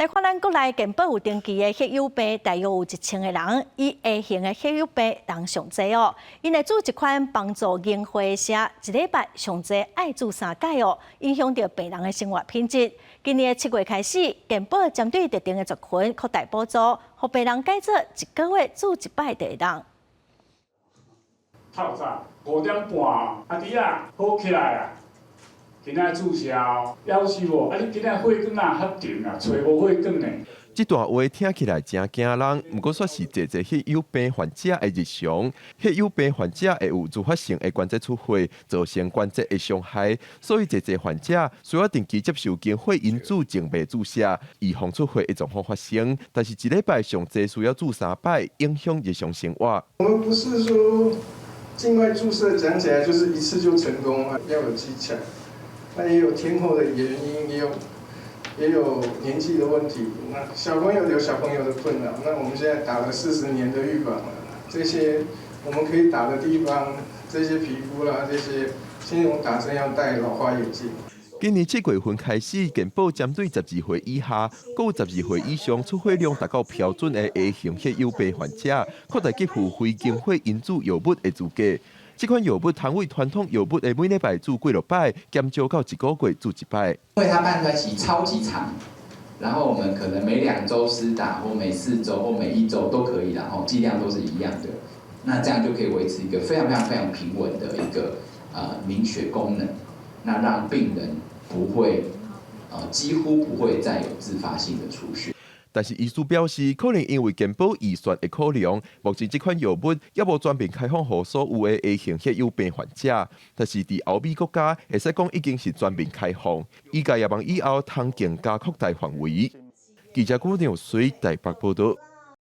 來看咱國內健保有登記的血友病，大約有1000個人，以 A 型的血友病人上濟哦。𪜶會注一款幫助凝血的射，一禮拜上濟愛注三擺哦，影響著病人的生活品質。今年7月開始，健保針對特定的族群擴大補助，予病人改做一個月注一擺就會當。透早5點半，阿弟仔好起來啊！今仔注射哦，夭壽無？啊，你今仔血管若較沉啊，揣無血管呢？這段話聽起來誠驚人，毋過卻是濟濟血友病患者的日常。血友病患者會有自發性的關節出血，造成關節的傷害，所以濟濟患者需要定期接受凝血因子靜脈注射，預防出血的狀況發生。但是一禮拜上濟需要注三擺，影響日常生活。我們不是說靜脈注射講起來就是一次就成功啊，要有技巧，那也有天候的原因，也有年紀的問題。那小朋友有小朋友的困擾。那我們現在打了40年的預防了，這些我們可以打的地方，這些皮膚啦，這些，現在我們打針要戴老花眼鏡。今年7月份開始，健保針對12歲以下，閣有12歲以上出血量達到標準的 A 型血友病患者，擴大給付非凝血因子藥物的資格。這款藥物通為傳統藥物的每禮拜注幾落擺，減少到一個月注一擺。因為它半衰期超級長，然後我們可能每2週施打，或每4週，或每一週都可以，然後劑量都是一樣的。那這樣就可以維持一個非常非常非常平穩的一個凝血功能，那讓病人不會，幾乎不會再有自發性的出血。但是醫師表示，可能因為健保預算的考量，目前這款藥物猶無全面開放予所有的 A 型血友病患者。但是佇歐美國家，會使講已經是全面開放，醫界也望以後通更加擴大範圍。記者郭定水台北報道。